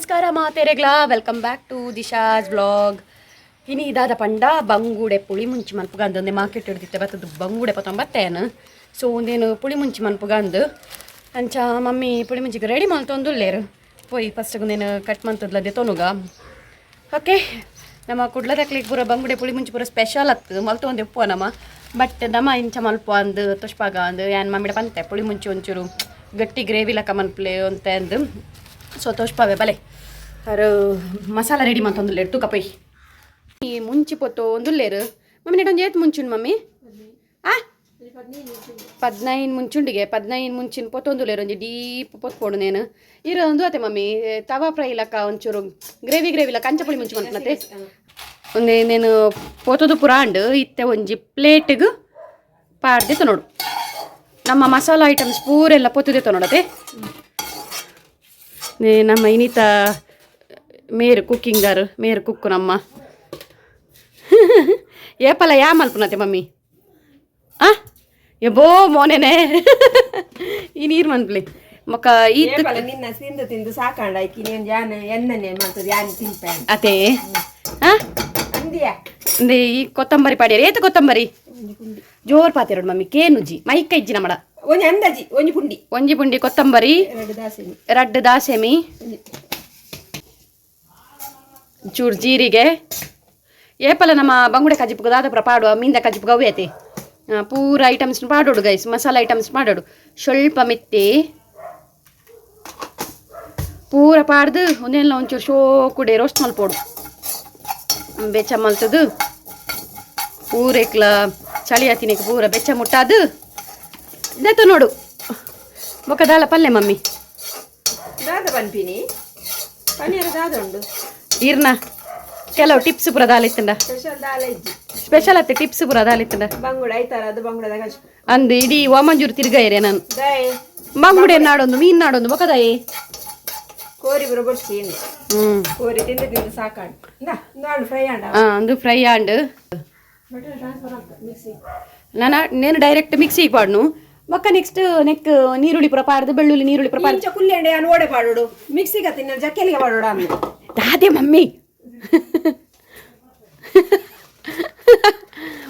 ನಮಸ್ಕಾರ ಮಾತೆರೆಗ್ಲಾ, welcome back to Disha's vlog. ಇನಿ ಇದಾದ ಪಂಡ ಬಂಗೂಡೆ ಪುಳಿ ಮುಂಚಿ ಮನ್ಪುಗಂದು. ಒಂದೇ ಮಾರ್ಕೆಟ್ ಹಿಡ್ದಿತ್ತೆ ಬತ್ತದು ಬಂಗೂಡೆ ಪತ್ತೊಂಬತ್ತೇನು. ಸೊ ಒಂದೇನು ಪುಳಿ ಮುಂಚಿ ಮನ್ಪುಗಂದು. ಅಂಚ ಮಮ್ಮಿ ಪುಳಿ ಮುಂಚಿಗೆ ರೆಡಿ ಮಲ್ತೊಂದುಲ್ಲೇರು. ಪೋಯಿ ಫಸ್ಟ್ ಒಂದೇನು ಕಟ್ ಮಂತದ್ಲದೆ ತೊನುಗ. ಓಕೆ, ನಮ್ಮ ಕುಡ್ಲದಕ್ಲಿಗೆ ಪೂರ ಬಂಗುಡೆ ಪುಳಿ ಮುಂಚಿ ಪೂರ ಸ್ಪೆಷಲ್ ಅತ್ತು ಮಲ್ತೊಂದು ಉಪ್ಪು ನಮ್ಮ. ಬಟ್ ನಮ್ಮ ಇಂಚ ಮಲ್ಪ ಅಂದು ತುಷ್ಪಾಗ ಅಂದು ಯಾನ್ ಮಮ್ಮಿಡ ಪಂತೆ ಪುಳಿ ಮುಂಚಿ ಒಂಚೂರು ಗಟ್ಟಿ ಗ್ರೇವಿ ಲಕ್ಕ ಮನ್ಪ್ಲೆ ಅಂತ ಅಂದು. ಸೊ ತೋಷ್ಪಾವೆ ಬಲೆ. ಅರು ಮಸಾಲ ರೆಡಿ ಮಂತೊಂದುಲ್ಲೇರು ತೂಕ ಪೊಯ್. ಈ ಮುಂಚಿ ಪೊತ್ತು ಒಂದುಲ್ಲೇರು. ಮಮ್ಮಿ, ನೆಟ್ ಒಂಜಿ ಏತ್ ಮುಂಚುಂಡು ಮಮ್ಮಿ? ಆ 15 ಮುಂಚುಂಡಿಗೆ. 15 ಮುಂಚಿನ ಪೊತ್ತೊಂದುಲ್ಲೇರು. ಒಂಜಿ ಡೀಪ್ ಪೊತ್ಪೋಡು ನೇನು ಇರೋದು ಅತ್ತೆ ಮಮ್ಮಿ. ತವಾ ಫ್ರೈ ಲಕ್ಕ ಒಂಚೂರು ಗ್ರೇವಿ ಗ್ರೇವಿ ಲಕ್ಕ ಅಂಚ ಪುಳಿ ಮುಂಚಿ ಮನ್ಪುನತೆ. ಒಂದೇ ನೇನು ಪೊತ್ತದು ಪುರ ಅಂಡು. ಇತ್ತೆ ಒಂಜಿ ಪ್ಲೇಟ್ಗ್ ಪಾಡ್ದಿತ್ತು ನೋಡು. ನಮ್ಮ ಮಸಾಲ ಐಟಮ್ಸ್ ಪೂರೆಲ್ಲ ಪೊತ್ತುದಿತ್ತು ನೋಡತೆ. ನಮ್ಮ ಇನಿತ ಮೇರು ಕುಕ್ಕಿಂಗರ್ ಮೇರು ಕುಕ್ಕು ನಮ್ಮ ಏಪಲ ಯಾ ಮಲ್ಪುನತೆ ಮಮ್ಮಿ. ಆ ಎಬೋ ಮೋನೆನೆ ಈ ನೀರು ಮನ್ಪ್ಲಿ ಮೊಕ್ಕ ಈತ್. ಏಪಲ ನಿನ್ನ ತಿಂದು ತಿಂದು ಸಾಕಾಂಡ. ಐಕಿ ನೀನು ಯಾನ್ ಎನ್ನನೆ ಮಾಡ್ತದೆ ಯಾನ್ ತಿನ್ಪೆ. ಅದೇ ಆ. ಅಂದಿಯ. ಅಂದೆ ಈ ಕೊತ್ತಂಬರಿ ಪಾಡ್ಯಾರ. ಏತ ಕೊತ್ತಂಬರಿ ಜೋರ್ ಪಾತೆರೋಡು ಮಮ್ಮಿ, ಕೇನುಜಿ ಮೈಕ ಇಜ್ಜಿ ನಮ್ಮಡ. ಒಂಜಿ ಅಂದಾಜಿ ಒಂಜಿ ಪುಂಡಿ. ಒಂಜಿ ಪುಂಡಿ ಕೊತ್ತಂಬರಿ. ಎರಡು ದಾಸೆಮಿ. ರಡ್ಡು ದಾಸೆಮಿ. ಒಂಜಿ. ಚೂರು ಜೀರಿಗೆ. ಏಪಲ ನಮ್ಮ ಬಂಗುಡೆ ಕಜಿಪುಗ ದಾದಪುರ ಪಾಡುವ ಮೀಂದ ಕಜಿಪುಗ ಅವೇ ಐತೆ. ಪೂರ ಐಟಮ್ಸ್ ಪಾಡೋಡು ಗೈಸ್, ಮಸಾಲ ಐಟಮ್ಸ್ ಮಾಡೋಡು. ಸ್ವಲ್ಪ ಮೆತ್ತಿ ಪೂರ ಪಾಡ್ದು ಒಂದೆಲ್ಲ ಒಂಚೂರು ಶೋಕುಡೆ ರೋಸ್ಟ್ ಮಲ್ಪೋಡು. ಬೆಚ್ಚ ಮಲ್ತದು ಪೂರ ಎಕ್ಲ ಚಳಿ ಹತ್ತಿನಕ್ಕೆ ಪೂರ ಬೆಚ್ಚ ಮುಟ್ಟಾದು ದೆತ್ತ ನೋಡು. ಬೊಕ್ಕ ದಾಲ ಪಲ್ಲೆ ಮಮ್ಮಿ? ದಾದ ಪನ್ಪಿನಿ ಪನ್ನೀರ್ ದಾದ ಉಂಡು. ಇರ್ನ ಕೆಲವು ಟಿಪ್ಸ್ ಪೂರ ದಾಲ ಇತ್ತಂಡ. ಸ್ಪೆಷಲ್ ದಾಲ ಇಜ್ಜಿ. ಸ್ಪೆಷಲ್ ಅತ್ತೆ ಟಿಪ್ಸ್ ಪೂರ ದಾಲ ಇತ್ತಂಡ. ಬಂಗುಡ ಐತಾರ ಅದು ಬಂಗುಡದ ಕಜ್. ಅಂದು ಇಡೀ ವಾಮಂಜೂರು ತಿರ್ಗಾಯಿರೆ ನಾನು. ದಾಯೆ? ಬಂಗುಡೆ ನಾಡೊಂದು ಮೀನು ನಾಡೊಂದು ಬೊಕದಾಯಿ. ಕೋರಿ ಬರೋ ಬಡ್ಸಿ. ಕೋರಿ ತಿಂದು ತಿಂದು ಸಾಕಾಂಡ್. ಇಂದ ಫ್ರೈ ಆಂಡ. ಆ ಅಂದು ಫ್ರೈ ಆಂಡ್. ಬಟರ್ ಟ್ರಾನ್ಸ್ಫರ್ ಆಗ್ತದೆ ಮಿಕ್ಸಿ. ನಾನು ನೇನು ಡೈರೆಕ್ಟ್ ಮಿಕ್ಸಿಗೆ ಪಾಡ್ನು. ಬೊಕ್ಕ ನೆಕ್ಸ್ಟ್ ನೆಕ್ ನೀರುಳ್ಳಿ ಪೂರ ಪಾಡ್ದು, ಬೆಳ್ಳುಳ್ಳಿ ನೀರುಳ್ಳಿ ಪೂರ ಪಾಡ್ದು. ಇಂಚ ಕುಲ್ಲಿ ಅಂಡೆ ಯಾನ್ ಓಡೆ ಪಾಡೋಡು ಮಿಕ್ಸಿಗೆ ತಿನ್ನ ಜಕ್ಕೆಲಿಗೆ ಪಾಡೋಡು ಅಮ್ಮ. ದಾದೆ ಮಮ್ಮಿ,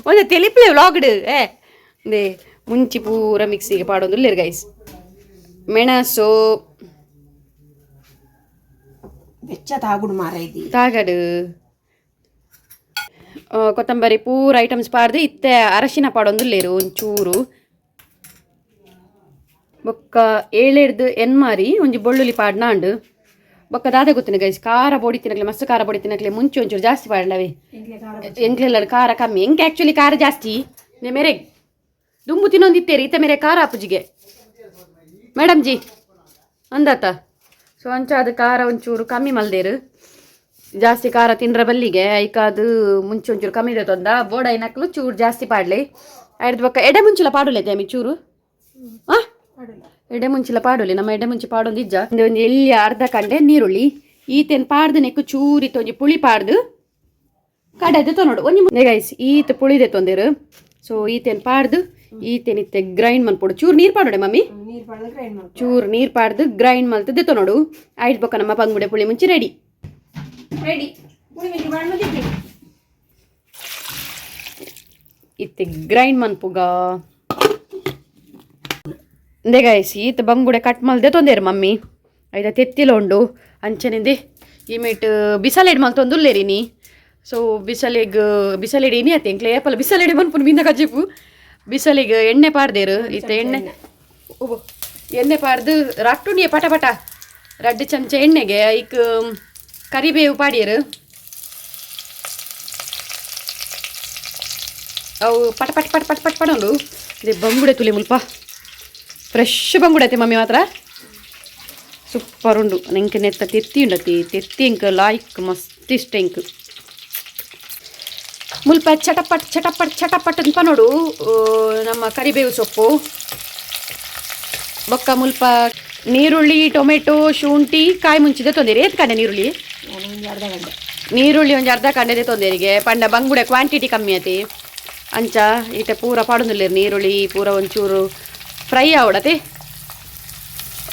ಒಂದು ತೆಲಿಪ್ಲೆ ವ್ಲಾಗ್ಡ್. ಏ they ಮುಂಚಿ ಪೂರ ಮಿಕ್ಸಿಗೆ ಪಾಡೊಂದು ಗೈಸ್. ಮೆಣಸು. ಬೆಚ್ಚ ತಾಗುಡು ಮಾರ ಇದ್ದಿ. ತಾಗಡು. ಕೊತ್ತಂಬರಿ ಪೂರ ಐಟಮ್ಸ್ ಪಾಡ್ದು ಇತ್ತೆ ಅರಶಿನ ಪಾಡೊಂದುಲ್ಲೇರು ಒಂಚೂರು. ಬೊಕ್ಕ ಏಳೆಡ್ದು ಎನ್ಮಾರಿ ಒಂಜಿ ಬೊಳ್ಳುಲಿ ಪಾಡ್ನಾಂಡು. ಬೊಕ್ಕ ದಾದ ಗೊತ್ತಿನ ಗೈಸ್, ಖಾರ ಬೊಡಿ ತಿನ್ನಕ್ಲೆ ಮಸ್ತ್ ಖಾರ ಬೊಡಿ ತಿನ್ನಕ್ಲೆ ಮುಂಚೆ ಒಂಚೂರು ಜಾಸ್ತಿ ಪಾಡ್ಲವೆ. ಎಂಕ್ಲೆಲ್ಲ ಖಾರ ಕಮ್ಮಿ, ಎಂಕ್ ಆ್ಯಕ್ಚುಲಿ ಖಾರ ಜಾಸ್ತಿ. ನೆ ಮೇರೆ ದುಂಬು ತಿನ್ನೊಂದಿತ್ತೇರಿ, ಇತ್ತ ಮೇರೆ ಖಾರ ಅಪ್ಪುಜಿಗೆ ಮೇಡಮ್ ಜಿ ಅಂದಾತ. ಸೊ ಅಂಚ ಅದು ಖಾರ ಒಂಚೂರು ಕಮ್ಮಿ ಮಲ್ದೇರು. ಜಾಸ್ತಿ ಖಾರ ತಿಂದ್ರ ಬಲ್ಲಿಗೆ ಐಕ ಅದು ಮುಂಚೆ ಒಂಚೂರು ಕಮ್ಮಿ ತೊಂದ ಬೋಡ ಐನಕ್ಲು ಚೂರು ಜಾಸ್ತಿ ಪಾಡ್ಲಿ. ಐದು ಬೊಕ್ಕ ಎಡೆ ಮುಂಚಿಲ ಪಾಡುಲೆ ಅಮ್ಮಿ ಚೂರು. ಆ ಎಡೆ ಮುಂಚಿಲ ಪಾಡುಲಿ. ನಮ್ಮ ಎಡೆ ಮುಂಚೆ ಪಾಡೊಂದು ಇಜ್ಜ. ಒಂದು ಒಂಜಿ ಎಲ್ಲಿ ಅರ್ಧ ಕಂಡೆ ನೀರುಳ್ಳಿ ಈತೇನು ಪಾಡ್ದು ನೆಕ್ಕು ಚೂರಿ ಒಂಜಿ ಪುಳಿ ಪಾಡ್ದು ಕಡೆದು ತೊನೋಡು ಒಂಜಿ ಗೈಸ್. ಈತ ಪುಳಿದೆ ತೊಂದಿರು. ಸೊ ಈತೇನು ಪಾಡ್ದು ಈತೇನ್ ಇತ್ತೆ ಗ್ರೈಂಡ್ ಮಲ್ಪೊಡು. ಚೂರು ನೀರು ಪಾಡೋಡೆ ಮಮ್ಮಿ. ನೀರು ಪಾಡೋದು ಗ್ರೈಂಡ್ ಮಾಡ್ಕೊ. ಚೂರು ನೀರು ಪಾಡ್ದು ಗ್ರೈಂಡ್ ಮಲ್ತದೆ ತೊನೋಡು. ಐದು ಬೊಕ್ಕ ನಮ್ಮ ಬಂಗುಡೆ ಪುಳಿ ಮುಂಚೆ ರೆಡಿ. ರೆಡಿ ಪುಳಿ ಮಿಂಚಿ ಮಾಡಿ ಮುಂದಿದ್ದೀನಿ. ಇತ್ತೆ ಗ್ರೈಂಡ್ ಮನ್ಪುಗ. ಇಂದೆ ಗೈಸ್, ಈತ ಬಂಗುಡೆ ಕಟ್ ಮಲ್ದೆ ತೊಂದೇರು ಮಮ್ಮಿ. ಐದ ತೆತ್ತಿಲ ಉಂಡು. ಅಂಚನಿಂದೆ ಈ ಮೇಟ್ ಬಿಸಲೆಡ್ ಮಲ್ತೊಂದುಲ್ಲೇರಿ ನೀ. ಸೊ ಬಿಸಲೆಗ್ ಬಿಸಲೆಡ್ ಇನಿ ಅತ್ತೆ ಎಂಕ್ಲೆ ಏಪಲ ಬಿಸಲೆಡೆ ಮನ್ಪುನು ಮೀನ ಕಜಿಪು. ಬಿಸಲಿಗೆ ಎಣ್ಣೆ ಪಾಡ್ದೇರು. ಇತ್ತ ಎಣ್ಣೆ ಓ ಎಣ್ಣೆ ಪಾಡ್ದು ರಟ್ಟುಂಡಿಯೆ ಪಟ ಪಟ. ರಡ್ಡು ಚಮಚ ಎಣ್ಣೆಗೆ ಐಕ್ ಕರಿಬೇವು ಪಾಡಿಯರು. ಅವು ಪಟ ಪಟ ಪಟ ಪಟ ಪಟ ಪಡ ಉಂಡು. ಇದು ಬಂಗುಡೆ ತುಲಿ ಮುಲ್ಪ ಫ್ರೆಶ್ ಬಂಗುಡೆ ಐತೆ ಮಮ್ಮಿ ಮಾತ್ರ. ಸೂಪರ್ ಉಂಡು. ನಿಂಕ್ ನೆತ್ತ ತೆತ್ತಿ ಉಂಡತಿ. ತೆತ್ತಿ ಇಂಕ್ ಲಾಯ್ಕ್ ಮಸ್ತ್ ಇಷ್ಟ ಇಂಕ್. ಮುಲ್ಪ ಚಟಪಟ್ ಚಟಪಟ್ ಚಟಪಟ್ ಅಂತ ನೋಡು. ನಮ್ಮ ಕರಿಬೇವು ಸೊಪ್ಪು ಬೊಕ್ಕ ಮುಲ್ಪ ನೀರುಳ್ಳಿ, ಟೊಮೆಟೊ, ಶುಂಠಿ, ಕಾಯಿ ಮುಂಚಿದ ತೊಂದರೆ. ಏತ್ ಕಂಡೆ ನೀರುಳ್ಳಿ? ನಾನು ಒಂದು ಅರ್ಧ ಗಂಟೆ. ನೀರುಳ್ಳಿ ಒಂಜಿ ಅರ್ಧ ಕಂಡೆದೆ ತೊಂದರೆಗೆ ಪಂಡ ಬಂಗುಡೆ ಕ್ವಾಂಟಿಟಿ ಕಮ್ಮಿ ಆತಿ. ಅಂಚ ಈಟ ಪೂರ ಪಾಡೊಂದುಲ್ಲೇರು. ನೀರುಳ್ಳಿ ಪೂರ ಒಂಚೂರು ಫ್ರೈ ಆವಡತೆ.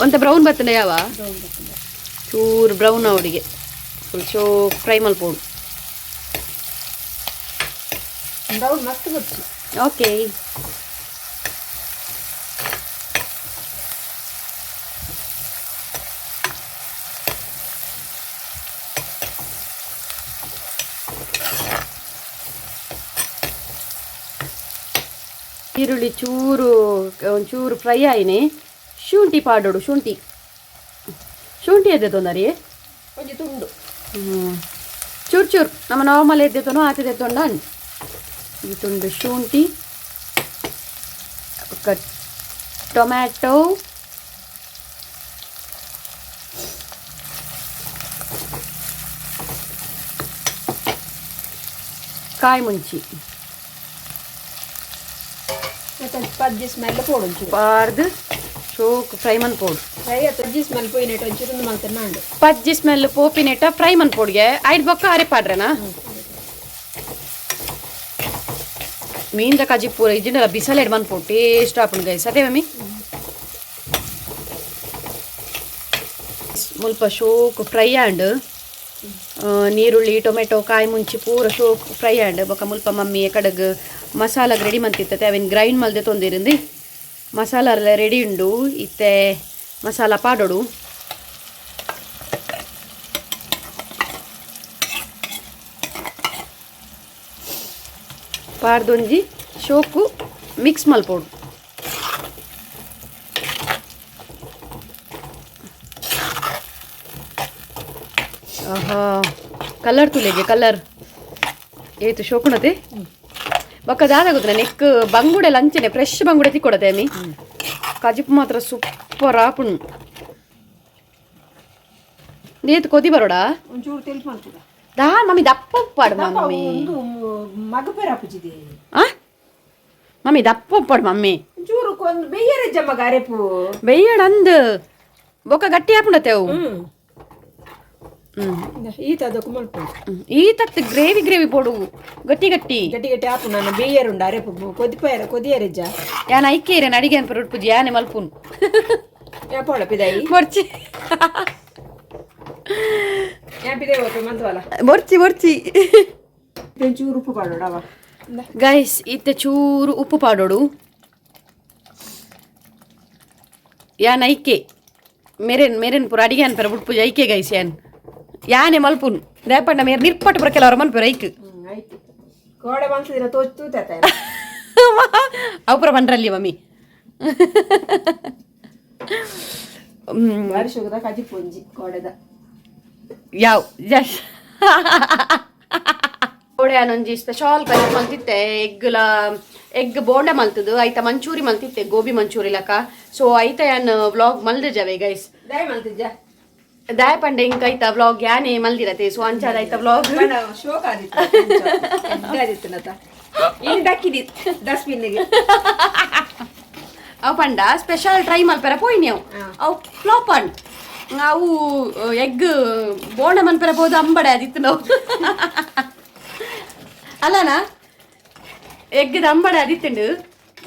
ಒಂತ ಬ್ರೌನ್ ಬರ್ತದೆ ಯಾವ. ಬ್ರೌನ್ ಬರ್ತದೆ. ಚೂರು ಬ್ರೌನ್ ಅವಡಿಗೆ ಫುಲ್ ಶೋ ಫ್ರೈ ಮಲ್ಪೋಡು. ಬ್ರೌನ್ ಮಸ್ತ್ ಗೊತ್ತು. ಓಕೆ, ಈರುಳ್ಳಿ ಚೂರು ಒಂಚೂರು ಫ್ರೈ ಆಯಿನಿ ಶುಂಠಿ ಪಾಡೋಡು. ಶುಂಠಿ ಶುಂಠಿ ಎದ್ದೆ ತೊಂದರೆ. ಒಂಜಿ ತುಂಡು. ಚೂರು ಚೂರು ನಮ್ಮ ನಾರ್ಮಲ್ ಎದ್ದೆತನೋ ಆತದೆ ತೊಂಡ. ಈ ತುಂಡು ಶುಂಠಿ, ಬೊಕ್ಕ ಟೊಮ್ಯಾಟೊ, ಕಾಯಿ ಮುಂಚಿ. ಮತ್ತೆ ಪಜ್ಜಿ ಸ್ಮೆಲ್ ಪೋಡು ಒಂಚೂರು. ಪಾರ್ದು ಚೋಕ್ ಫ್ರೈ ಮನ್ಪೋಡು. ಫ್ರೈ ಪಜ್ಜಿ ಸ್ಮೆಲ್ ಪೋಯಿನೆಟ್ ಒಂಚೂರು ಒಂದು ಮಲ್ತನ್ನ ಉಂಡು. ಪಜ್ಜಿ ಸ್ಮೆಲ್ ಪೋಪಿನೆಟ ಫ್ರೈ ಮನ್ಪೋಡ್ಗೆ ಐದು ಬೊಕ್ಕ ಅರೆ ಪಾಡ್ರೆನಾ. ಮೀನ್ದ ಕಾಜಿ ಪೂರ ಇಜ್ಜಿಂಡಲ ಬಿಸಲೆಡ್ ಮನ್ಪೋಡು, ಟೇಸ್ಟ್ ಆಪುಂಡು ಗೈಸ್. ಅದೇ ಮಮ್ಮಿ, ಮುಲ್ಪ ಶೋಕ್ ಫ್ರೈ ಆಂಡ್. ನೀರುಳ್ಳಿ, ಟೊಮೆಟೊ, ಕಾಯಿ ಮುಂಚಿ ಪೂರ ಶೋಕ್ ಫ್ರೈ ಆಂಡ್. ಬೊಕ ಮುಲ್ಪ ಮಮ್ಮಿ ಕಡಗ್ ಮಸಾಲ ರೆಡಿ ಮಂತಿತ್ತತೆ. ಅವೆನ್ ಗ್ರೈಂಡ್ ಮಲ್ದೆ ತೊಂದಿರಿಂದಿ. ಮಸಾಲ ಎಲ್ಲ ರೆಡಿ ಉಂಡು. ಇತ್ತೆ ಮಸಾಲ ಪಾಡೋಡು. ಪಾಡ್ದೊಂಜಿ ಶೋಕು ಮಿಕ್ಸ್ ಮಲ್ಪೋಡು. ಆಹಾ, ಕಲರ್ ತುಲೆಗೆ ಕಲರ್ ಏತು ಶೋಕುಣತೆ. ಬೊಕ್ಕ ದಾದ ಗೊತ್ತ, ನೆಕ್ ಬಂಗುಡೆ ಲಂಚನೆ ಫ್ರೆಶ್ ಬಂಗುಡೆ ತಿಕ್ಕೊಡತೆ ಅಮ್ಮಿ. ಕಜಿಪು ಮಾತ್ರ ಸೂಪರ್ ಆಪುಣು. ನೇತು ಕೊದಿ ಬರೋಡಾ. ಒಂಚೂರು ತೆಲ್ಪು ಮಲ್ಪುಗ. ದಾ ಮಮ್ಮಿ, ದಪ್ಪ ಉಪ್ಪಾಡು ಮಮ್ಮಿ. ಒಂದು ಮಗಪೇರ ಹಾಪುಜಿದೆ. ಆ ಮಮ್ಮಿ, ದಪ್ಪ ಉಪ್ಪಾಡು ಮಮ್ಮಿ. ಒಂಚೂರು ಒಂದು ಬೆಯ್ಯರೆ ಜಮ್ಮಗ ಅರೆಪು. ಬೆಯ್ಯಡ ಅಂದ್ ಬೊಕ್ಕ ಗಟ್ಟಿ ಆಪುಂಡತೆ ಅವು. ಈತ ಅದಕ್ಕೂ ಮಲ್ಪು. ಈ ತತ್ ಗ್ರೇವಿ ಗ್ರೇವಿ ಪೋಡು, ಗಟ್ಟಿ ಗಟ್ಟಿ. ಗಟ್ಟಿ ಗಟ್ಟಿ ಆಪು. ನಾನು ಬೇಯರುಂಡು ಅರೆಪು ಕೊದಿಪೇರ ಕೊದಿಯರೆಜ್ಜ. ಯಾನ್ ಐಕೇರೆ ಅಡಿಗೆ ಅನ್ಪರ ಉಡ್ಪುಜಿ, ಯಾನೆ ಮಲ್ಪುನ್. ಯಾಪೋಳ ಪಿದಾಯಿ. ಬೊರ್ಚಿ. ಯಾ ಪಿದಾಯಿ ಹೋಗ್ತದೆ ಮಂತವಲ್ಲ. ಬೊರ್ಚಿ ಬೊರ್ಚಿ. ಒಂಚೂರು ಉಪ್ಪು ಪಾಡೋಡವ. ಗೈಸ್, ಇತ್ತೆ ಚೂರು ಉಪ್ಪು ಪಾಡೋಡು. ಯಾನ್ ಐಕೆ ಮೇರೆನ್ ಮೇರೆನ್ ಪೂರ ಅಡಿಗೆ ಅನ್ಪರ ಉಡ್ಪುಜಿ ಐಕೆ. ಗೈಸ್, ಯಾನ್ ಯಾನೆ ಮಲ್ಪುನ್. ರೇಪಣ್ಣ ಮೇರ್ ನಿರ್ಪಟ್ಟು ಪುರ ಕೆಲವರು ಮಲ್ಪುರ ಐಕ್. ಆಯ್ತು, ಕೋಡೆ ಮನ್ಸದಿನ ತೋಚ್ ತೂತ. ಅವು ಪೂರ ಪಂಡ್ರಲ್ಲಿ ಮಮ್ಮಿ. ಬಾರಿ ಶೋಕದ ಕಜಿಪು ಒಂಜಿ ಕೋಡೆದ. ಯಾವ ಜಸ್ ಕೋಡೆ ಒಂಜಿ ಸ್ಪೆಷಲ್ ಕಜಿಪು ಮಲ್ತಿತ್ತೆ. ಎಗ್ಲ ಎಗ್ ಬೋಂಡ ಮಲ್ತದು, ಐತ ಮಂಚೂರಿ ಮಲ್ತಿತ್ತೆ, ಗೋಬಿ ಮಂಚೂರಿ ಲಕ. ಸೊ ಐತ ಯಾನ್ ವ್ಲಾಗ್ ಮಲ್ದೆ ಜವೆ ಗೈಸ್. ದಾಯ ಮಲ್ತಿಜ್ಜ? ದಾಯ ಪಂಡೆ ಇಂಕ ಐತ ವ್ಲಾಗ್ ಯಾನೆ ಮಲ್ದಿರತೆ. ಸೊ ಅಂಚಾದ ಐತ ವ್ಲಾಗ್. ಶೋಕ ಆದಿತ್ತು ಆದಿತ್ತು ನತ ಇನ್ನು ದಕ್ಕಿದಿ ಡಸ್ಟ್ಬಿನ್ಗೆ. ಅವು ಪಂಡ ಸ್ಪೆಷಲ್ ಟ್ರೈ ಮಲ್ಪೆರ ಪೋಯಿನಿ ಅವು. ಅವು ಫ್ಲಾಪ್ ಅಂಡ್. ಅವು ಎಗ್ ಬೋಂಡ ಮನ್ಪೆರ ಪೋದು ಅಂಬಡೆ ಅದಿತ್ತು ನಾವು ಅಲ್ಲನಾ, ಎಗ್ಗದ ಅಂಬಡೆ ಅದಿತ್ತುಂಡು.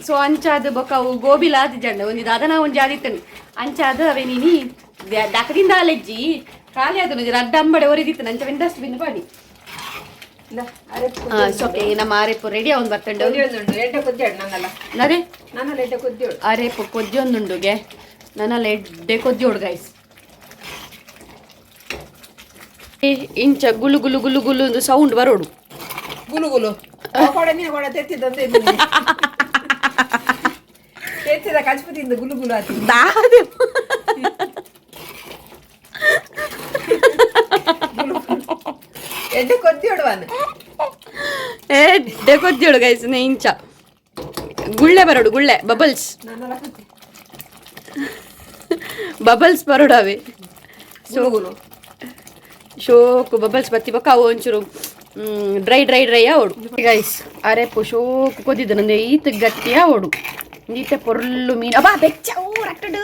ಸೊ ಅಂಚಾದ ಬೊಕ್ಕ ಅವು ಗೋಬಿಲ ಆದಿಜಂಡ ಒಂಜಿ ದಾದನ ಒಂಜಿ ಆದಿತ್ತುಂಡು. ಅಂಚಾದ ಅವೇ ನೀನಿ ದಕದಿಂದ ಅಲೆಜ್ಜಿ ಖಾಲಿ ಅದು ಒಂಜಿ ರಡ್ಡ ಅಂಬಡೆ ಒರಿದಿತ್ತು. ಅಂಚ ಡಸ್ಟ್ಬಿನ್ ಪಾಡಿ. ಓಕೆ, ನಮ್ಮ ಆರೆಪ್ಪು ರೆಡಿ ಅವನು ಬರ್ತುಂಡು. ಉಂಟು ಎಡ್ಡೆ ಕೊದ್ದಿಯಾಡು ನನ್ನಲ್ಲ. ನರೆ. ನನ್ನಲ್ಲ ಎಡ್ಡೆ ಕೊದ್ದಿಯೋಡು. ಅರೆಪ್ಪು ಕೊಜ್ಜೊಂದುಂಡುಗೆ. ನನ್ನಲ್ಲ ಎಡ್ಡೆ ಕೊಜ್ಜೋಡು ಗೈಸ್. ಇಂಚ ಗುಲು ಗುಲು ಗುಲು ಗುಲು ಒಂದು ಸೌಂಡ್ ಬರೋಡು. ಗುಲು ಗುಲು ಕೊಡ ನೀನು ಕೊಡ ತೆತ್ತಿದಂತೆ ತೆತ್ತಿದ ಕಚ್ಪು ತಿಂದು ಗುಲು ಗುಲು ಆತಿ. ದಾದೆ. ಎಡ್ಡೆ ಕೊದ್ದಿಯೋಡು ಅನ್ನ. ಎಡ್ಡೆ ಕೊಜ್ಜೋಡು ಗೈಸ್. ಇಂಚ ಗುಳ್ಳೆ ಬರೋಡು, ಗುಳ್ಳೆ, ಬಬಲ್ಸ್. ನನ್ನಲ್ಲ ಕೊದ್ದಿ. ಬಬಲ್ಸ್ ಬರೋಡವೆ. ಗುಲು ಗುಲು. ಶೋಕು ಬಬಲ್ಸ್ ಬತ್ತಿ ಬೊಕ್ಕ ಅವು ಒಂಚೂರು ಡ್ರೈ ಡ್ರೈ ಡ್ರೈ ಆವಡು ಗೈಸ್. ಅರೆಪ್ಪು ಶೋಕು ಕೊದ್ದಿದ್ದು ನಂದು ಈತ ಗಟ್ಟಿ ಆವಡು. ಈತೆ ಪೊರ್ಲು ಮೀನು ಅಬ್ಬಾ ಬೆಚ್ಚ ಓ ರಟ್ಟಡು.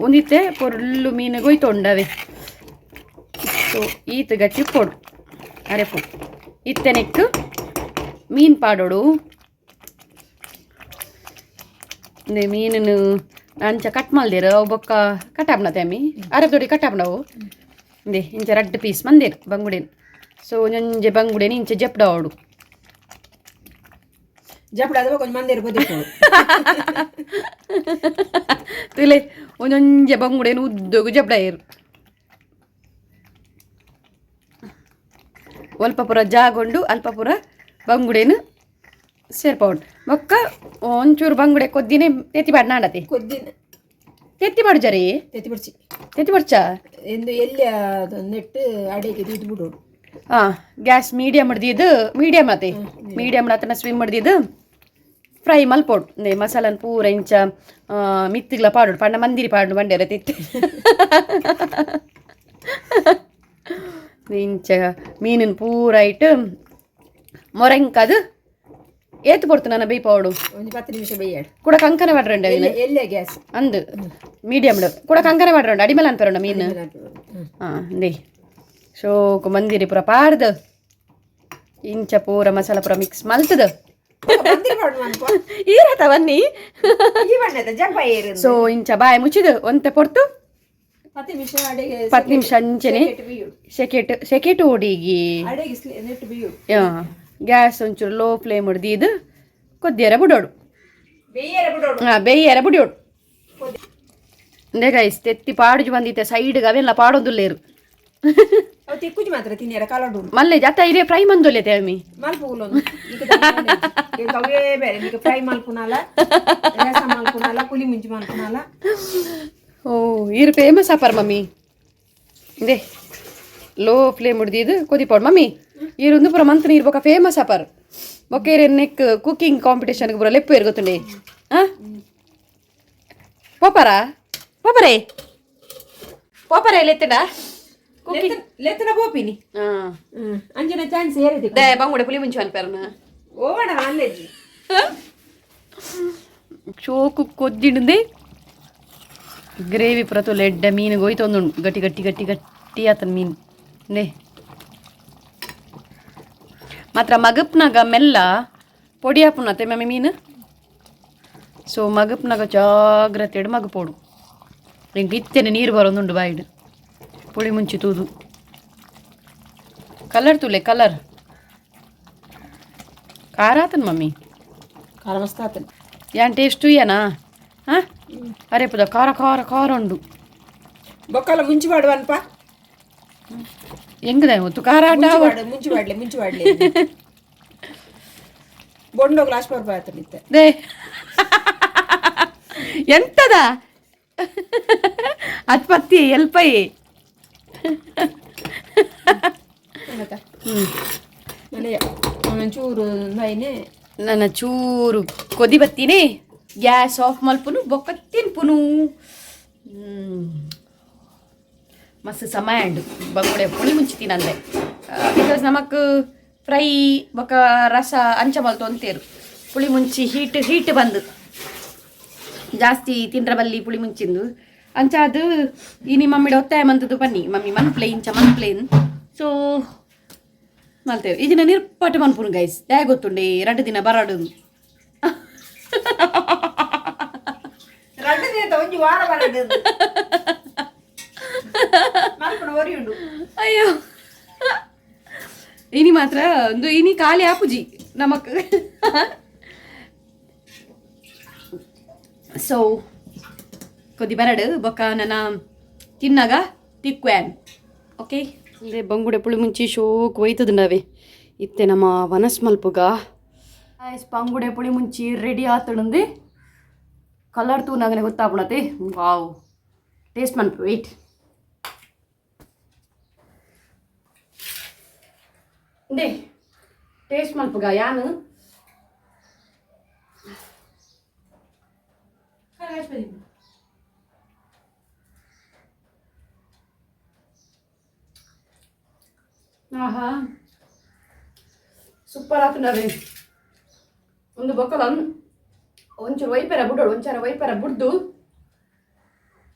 ಒಂದಿತ್ತೆ ಪೊರ್ಲು ಮೀನು ಗೊಯ್ತೊಂಡವೆ. ಸೊ ಈತ ಗಟ್ಟಿ ಪೊಡು ಅರೆಪ್ಪು. ಇತ್ತೆ ನೆಕ್ಕು ಮೀನು ಪಾಡೋಡು. ಮೀನನ್ನು ಅಂಚ ಕಟ್ ಮಲ್ದೇರು ಅವು ಬೊಕ್ಕ ಕಟ್ಟಾಪ್ನ ತಮ್ಮಿ ಅರೆ ದೊಡಿ ಕಟ್ಟಾಪ್ನವು ಇಂದೆ ಇಂಚ ರಡ್ಡ್ ಪೀಸ್ ಮಂದೇರು ಬಂಗುಡೆನ್. ಸೊ ಒಂಜೊಂಜೆ ಬಂಗುಡೆನ್ ಇಂಚ ಜಪ್ಡಾವಡು. ಜಪಡ ಅದು ಕೊಂಚ ಮಂದಿರ ಗೊತ್ತಿತ್ತು. ತುಲೆ, ಒಂಜೊಂಜೆ ಬಂಗುಡೆನ್ ಉದ್ದಗು ಜಪ್ಡಾಯೆರು. ಒಲ್ಪ ಪೂರ ಜಾಗೊಂಡು ಅಲ್ಪ ಪೂರ ಬಂಗುಡೆನು ಸೇರ್ಪೌಂಡು. ಬೊಕ್ಕ ಒಂಚೂರು ಬಂಗುಡೆ ಕೊದ್ದಿನೇ ತೆತ್ತಿ ಪಾಡ್ ನಾಡತೆ. ಕೊದ್ದಿನ. ತೆತ್ತಿ ಪಾಡು ಜರಿ. ತೆತ್ತಿ ಬಿಡ್ಸಿ. ತೆತ್ತಿ ಪಡ್ಚಾ. ಎಂದು ಎಲ್ಲಿ ಅದು ನೆಟ್ಟು ಅಡಿಗೆ ಇದು ಬಿಡೋಡು. ಹಾಂ, ಗ್ಯಾಸ್ ಮೀಡಿಯಮ್ ಹಿಡ್ದಿದ್ದು, ಮೀಡಿಯಮ್ ಆತೆ, ಮೀಡಿಯಮ್ ಆತನ ಸ್ವಿಮ್ ಹಿಡ್ದಿದ್ದು ಫ್ರೈ ಮಲ್ಪೊಡು. ನೇ ಮಸಾಲನ್ ಪೂರ ಇಂಚ ಮಿತ್ತಿಗ್ಲ ಪಾಡೋಡು. ಪಂಡ ಮಂದಿರಿ ಪಾಡು ಬಂಡೆರ ತಿತ್ತಿ. ಇಂಚ ಮೀನಿನ ಪೂರ ಇಟ್ಟು ಮೊರಂಕದು ಏತು ಪೊರ್ತು ನನ್ನ ಬೇಯ್ಪಾವಡು? ಒಂದು 10 ನಿಮಿಷ ಬೇಯಾಡು. ಕೂಡ ಕಂಕನ ಮಾಡ್ರಂಡ. ಎಲ್ಲೆ ಎಲ್ಲೆ ಗ್ಯಾಸ್. ಅಂದು ಮೀಡಿಯಮ್ ಕೂಡ ಕಂಕನ ಮಾಡ್ರಂಡ, ಅಡಿಮೇಲೆ ಅನ್ಪರಂಡ ಮೀನು. ಹಾಂ, they ಶೋಕು ಮಂದಿರಿ ಪೂರ ಪಾಡ್ದು ಇಂಚ ಪೂರ ಮಸಾಲ ಪೂರ ಮಿಕ್ಸ್ ಮಲ್ತದ. ಮಂದಿರ ಪಾಡು ಮನ್ಪ. ಈರತ ಬನ್ನಿ. ಈ ಬಣ್ಣದ ಜಂಪ ಏರು. ಸೊ ಇಂಚ ಬಾಯಿ ಮುಚ್ಚಿದು ಒಂತೆ ಪೊರ್ತು. 10 ನಿಮಿಷ ಅಡಿಗೆ. 10 ನಿಮಿಷ ಅಂಚನೆ. ಬೇಯುಡು. ಸೆಕೆಟ್ ಸೆಕೆಟ್ ಓಡಿಗಿ. ಅಡಿಗೆ ನೆಟ್ಟು ಬೇಯುಡು. ಗ್ಯಾಸ್ ಒಂಚೂರು ಲೋ ಫ್ಲೇಮ್ ಹಿಡ್ದಿದ್ದು ಕೊದ್ದಿಯರ ಬಿಡೋಡು. ಬೇಯರ ಬಿಡೋಡು. ಹಾಂ, ಬೇಯ್ಯರ ಬಿಡೋಡು. ಅಂದೇ ಗೈಸ್, ತೆತ್ತಿ ಪಾಡುಜು ಬಂದಿತ್ತೆ ಸೈಡ್ಗೆ ಅವೆಲ್ಲ ಪಾಡೋದುಲ್ಲೇರು. ಅವು ತಿಕ್ಕುಜಿ ಮಾತ್ರ ತಿನ್ನಿಯರ ಕಲಡು. ಮಲ್ಲೆ ಜತ ಇರೇ ಫ್ರೈ ಮಂದೊಲ್ಲೆ ತೇಮಿ. ಮಲ್ಪುಗುಲೊಂದು ಅವೇ ಬೇರೆ ನಿಕ ಫ್ರೈ ಮಲ್ಪುನಾಲ, ರಸ ಮಲ್ಪುನಾಲ, ಪುಲಿ ಮುಂಚಿ ಮಲ್ಪುನಾಲ. ಓ, ಈರು ಫೇಮಸ್ ಆಪರ್ ಮಮ್ಮಿ. ಇಂದೇ ಲೋ ಫ್ಲೇಮ್ ಹಿಡ್ದಿದ್ದು ಕೊದಿಪೋಡು ಮಮ್ಮಿ. ಈರುಂದು ಪೂರ ಮಂತ್ ನೀರು ಬೊಕ ಫೇಮಸ್ ಆಪರ್. ಬೊಕ್ಕ ಈರ್ ನೆಕ್ ಕುಕಿಂಗ್ ಕಾಂಪಿಟೇಷನ್ಗೆ ಪೂರ ಲೆಪ್ಪು ಏರ್ ಗೊತ್ತುಂಡೆ. ಹಾಂ, ಪೋಪರಾ ಪೋಪರೇ ಪೋಪರೇ ಲೆತ್ತಡ ಕುಕಿಂಗ್. ಲೆತ್ತನ ಬೋಪಿನಿ. ಹಾಂ. ಅಂಜನ ಚಾನ್ಸ್ ಏರಿದೆ. They ಬಂಗುಡೆ ಪುಲಿ ಮುಂಚೆ ಅನ್ಪೇರನ. ಓವಣ ನಾಲೆಜ್. ಚೋಕು ಕೊದ್ದಿಡ್ದೆ ಗ್ರೇವಿ ಪೂರ ತೋಲೆ ಎಡ್ಡೆ ಮೀನು ಗೋಯ್ತೊಂದುಂಡು. ಗಟ್ಟಿ ಗಟ್ಟಿ ಗಟ್ಟಿ ಗಟ್ಟಿ ಆತನ ಮೀನು. ನೇ ಮಾತ್ರ ಮಗಪ್ನಾಗ ಮೆಲ್ಲ ಪೊಡಿ ಆಪುನತೆ ಮಮ್ಮಿ ಮೀನು. ಸೊ ಮಗಪ್ನಾಗ ಜಾಗ್ರತೆ ಮಗ ಪೋಡು. ಎಂಕ್ ಇತ್ತೇನೆ ನೀರು ಬರೋದುಂಡು ಬಾಯಿಡ್ ಪುಳಿ ಮುಂಚಿ ತೂದು. ಕಲರ್ ತೂಲೆ, ಕಲರ್ ಖಾರ ಆತನ ಮಮ್ಮಿ. ಖಾರ ಮಸ್ತ್ ಆತನ. ಯಾನ್ ಟೇಸ್ಟ್ ಏನಾ? ಹಾಂ, ಅರೆ ಪುದ ಖಾರ ಖಾರ ಖಾರ ಉಂಡು. ಬೊಕ್ಕಲ ಮುಂಚಿ ಮಾಡುವನ್ಪ. ಹೆಂಗದ ಹೊತ್ತು ಖಾರ ಆಟ. ಮುಂಚಿ ಮಾಡು, ಮುಂಚಿ ಮಾಡ್ಲಿ, ಮುಂಚಿ ಮಾಡ್ಲಿ. ಬೊಂಡೋ ಗ್ಲಾಸ್ ಪರ್ಪ ಆತನ ಇತ್ತೆ. They ಎಂತದ ಅದು ಪತ್ತಿ ಎಲ್ಪೈ. ಹ್ಞೂ. ಮನೆಯ ಒಂಚೂರು ನೈನೆ. ನನ್ನ ಚೂರು ಕೊದಿ ಬತ್ತೀನಿ, ಗ್ಯಾಸ್ ಆಫ್ ಮಲ್ಪುನು, ಬೊಕ್ಕ ತಿನ್ಪುನು. ಮಸ್ತ್ ಸಮಯ ಉಂಡು ಬಂಗುಡೆ ಪುಳಿ ಮುಂಚಿ ತಿನ್ನಂದೆ. Because ನಮಕ್ ಫ್ರೈ ಬೊಕ್ಕ ರಸ ಅಂಚ ಮಲ್ತು ಅಂತೇರು. ಪುಳಿ ಮುಂಚಿ ಹೀಟ್ ಹೀಟ್ ಬಂದು ಜಾಸ್ತಿ ತಿಂದ್ರ ಬಲ್ಲಿ ಪುಳಿ ಮುಂಚಿಂದು. ಅಂಚ ಅದು ಇನಿ ಮಮ್ಮಿಡ ಒತ್ತಾಯ ಮಂತದ್ದು ಬನ್ನಿ ಮಮ್ಮಿ ಮನ್ಪ್ಲೆ ಇಂಚ ಮನ್ಪ್ಲೇನ್. ಸೊ ಮಲ್ತೇವೆ. ಈ ದಿನ ನಿರ್ಪಟ ಮನ್ಪುನು ಗೈಸ್. ದ್ಯಾ ಗೊತ್ತುಂಡೆ 2 ದಿನ ಬರಡು. 2 ದಿನ, ಒಂಜಿ ವಾರ ಬರಡು ಮಲ್ಪುನ ಒರಿ ಉಂಡು. ಅಯ್ಯೋ, ಇನಿ ಮಾತ್ರ ಒಂದು ಇನಿ ಖಾಲಿ ಆಪುಜಿ ನಮಕ್. ಸೊ ಕೊದಿ ಬರಡು, ಬೊಕ್ಕ ನನ್ನ ತಿನ್ನಾಗ ತಿಕ್ಕ್ವ್ಯಾನ್. ಓಕೆ, ಅಂದರೆ ಬಂಗುಡೆ ಪುಳಿ ಮುಂಚಿ ಶೋಕ್ ಒಯ್ತದ ನಾವೇ. ಇತ್ತೆ ನಮ್ಮ ವನಸ್ ಮಲ್ಪುಗ. ಬಂಗುಡೆ ಪುಳಿ ಮುಂಚಿ ರೆಡಿ ಆತಣಂದು. ಕಲರ್ ತೂನಾಗನೆ ಗೊತ್ತಾಪುಣತೆ. ವಾವ್, ಟೇಸ್ಟ್ ಮನ್ಪು. ವೆಯ್ಟ್. They taste ಮಲ್ಪುಗ ಯಾನು. ಆಹಾ, ಸೂಪರ್ ಆತುಂಡವೆ. ಒಂದು ಬೊಕ್ಕಲ ಒಂಚೂರು ವೈಪರ ಬುಡೋಡು, ಒಂಚಾರ ವೈಪರ ಬುಡ್ದು.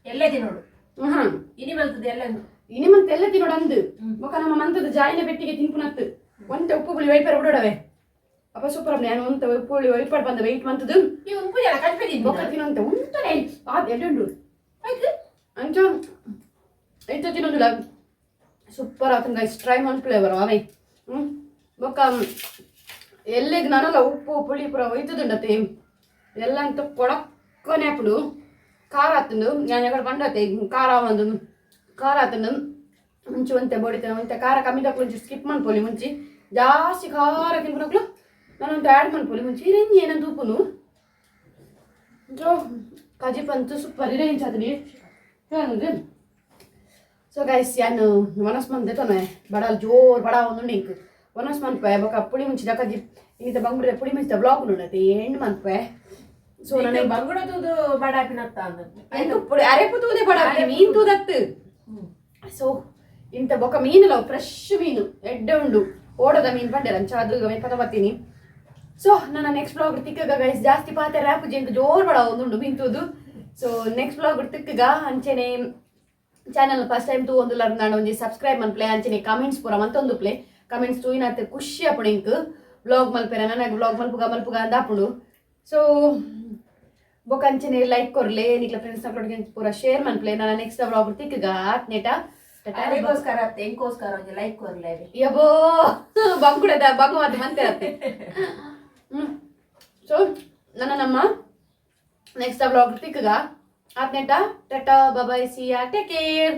ಎಲ್ಲ ತಿನ್ನೋಡು. ಹ್ಮ್. ಇನಿ ಬರ್ತದೆ ಎಲ್ಲ. ಇನಿ ಮಂತ್ ಎಲ್ಲ ತಿನ್ನೋಡು ಅಂದು. ಬೊಕ್ಕ ನಮ್ಮ ಮಂತದ ಜಾಯಿನ ಪೆಟ್ಟಿಗೆ ತಿನ್ಪುನತ್ತು. ಒಂತೆ ಉಪ್ಪು ಪುಳಿ ವೈಪರ ಬುಡೋಡವೆ. ಅಪ್ಪ ಸೂಪರ್. ನಾನು ಉಂತ ಪುಳಿ ಒಯ್ಪಾಡ್ ಬಂದ ವೆಯ್ಟ್ ಮಂತದ್ದು. ಈ ಉಂಪು ಜನ ಕಟ್ಪೆದಿ. ಬೊಕ್ಕ ತಿನ್ನಂತೆ ಉಂಟನೆ ಆ ಎಡ್ಡುಂಡು. ಆಯ್ತು. ಅಂಚ ಇತ್ತ ತಿನ್ನೋದಿಲ್ಲ. ಸೂಪರ್ ಆತಂಗ ಗೈಸ್, ಟ್ರೈ ಮನ್ಪುಲೆ ಬರೋ ಅವೇ. ಬೊಕ್ಕ ಎಲ್ಲೆಗ್ ನನಲ ಉಪ್ಪು ಪುಳಿ ಪೂರ ಒಯ್ತದುಂಡತೆ. ಎಲ್ಲ ಅಂತ ಕೊಡಕ್ಕನೆ ಅಪ್ಪುಂಡು. ಖಾರ ಆತುಂಡು. ഞാൻ ಎಕಡೆ ಬಂಡತೆ ಖಾರ ಒಂದು ಖಾರ ಆತುಂಡು. ಮುಂಚೆ ಒಂತೆ ಬೊಡಿತ ಒಂತೆ ಖಾರ ಕಮ್ಮಿ ದಕ್ಲು ಒಂಚೂರು ಸ್ಕಿಪ್ ಮನ್ಪೊಲಿ. ಮುಂಚಿ ಜಾಸ್ತಿ ಖಾರ ತಿನ್ಪುನಕ್ಲು ನಾನು ಒಂತೆ ಆ್ಯಡ್ ಮನ್ಪೊಲಿ. ಮುಂಚಿ ಇರೆಂಜಿ ಏನಂತ ಉಪ್ಪುನು. ಸೊ ಕಜಿಪಂತು ಸೂಪರ್ ಇರೇಂಜ್ ಆತನಿ. ಸೊ ಗೈಸ್, ಯಾನ್ ವನಸ್ ಮಂತ್ ತೊನೆ ಬಡಲ್ ಜೋರ್ ಬಡ ಒಂದು ಇಂಕ್ ವನಸ್ ಮನ್ಪೆ. ಬೊಕ ಪುಳಿ ಮುಂಚಿದ ಕಜಿ ಇಂಗಿತ ಬಂಗುಡೆ ಪುಳಿ ಮುಂಚಿದ ಬ್ಲಾಗ್ ಉಂಡತೆ ಎಂಡ್ ಮನ್ಪೆ. ಸೊ ನನಗೆ ಬಂಗುಡ ತೂದು ಬಡ ಆಪಿನತ್ತ ಅಂದ. ಎಂಕ್ ಪುಳಿ ಅರೆಪು ತೂದೆ ಬಡ ಮೀನ್ ತೂದತ್ತು. ಸೊ ಇಂತ ಬೊಕ ಮೀನುಲ ಫ್ರೆಶ್ ಮೀನು ಎಡ್ಡೆ ಉಂಡು. ಓಡದ ಮೀನು ಪಂಡೆರ ಅಂಚ ಅದು ಪದ ಬತ್ತೀನಿ. ಸೊ ನನ್ನ ನೆಕ್ಸ್ಟ್ ಬ್ಲಾಗ್ ತಿಕ್ಕಗ ಗೈಸ್. ಜಾಸ್ತಿ ಪಾತೆ ರ್ಯಾಪು ಜಿಂಕ್ ಜೋರ್ ಬಡ ಒಂದುಂಡು ಮೀನ್. ಸೊ ನೆಕ್ಸ್ಟ್ ಬ್ಲಾಗ್ ತಿಕ್ಕಗ. ಅಂಚೆನೆ channel first time ತೂ ಒಂದು ನಾನು ಒಂಜಿ ಸಬ್ಸ್ಕ್ರೈಬ್ ಮನ್ಪ್ಲೆ. ಅಂಚೆನೆ ಕಮೆಂಟ್ಸ್ ಪೂರ ಮಂತೊಂದು ಪ್ಲೆ. ಕಮೆಂಟ್ಸ್ ತೂಯಿನಾತ್ ಖುಷಿ ಆಪುಂಡು ಇಂಕ್. ಬ್ಲಾಗ್ ಮಲ್ಪೆರ ನನಗೆ ಬ್ಲಾಗ್ ಮಲ್ಪುಗ ಮಲ್ಪುಗ ಅಂದ ಆಪುಂಡು. ಸೊ ಬೊಕ ಅಂಚೆನೆ ಲೈಕ್ ಕೊರ್ಲೆ, ನಿಕ್ಲ ಫ್ರೆಂಡ್ಸ್ ನಕ್ಲೊಟ್ಟಿಗೆ ಪೂರ ಶೇರ್ ಮನ್ಪ್ಲೆ. ನನ್ನ ನೆಕ್ಸ್ಟ್ ಬ್ಲಾಗ್ ತಿಕ್ಕಗ. ಆತ್ನೇಟ. ಅರೆಗೋಸ್ಕರ ಅತ್ತೆ, ಎಂಕೋಸ್ಕರ ಒಂಜಿ ಲೈಕ್ ಕೊರ್ಲೆ. ಯಬೋ, ಬಂಗುಡದ ಬಂಗು ಮಾತು ಮಂತೆ ಅತ್ತೆ. ಸೊ ನನ್ನ ನಮ್ಮ ನೆಕ್ಸ್ಟ್ ಬ್ಲಾಗ್ ತಿಕ್ಕಗ. ಆತ್ನೇಟ, tata, bye, see ya, take care.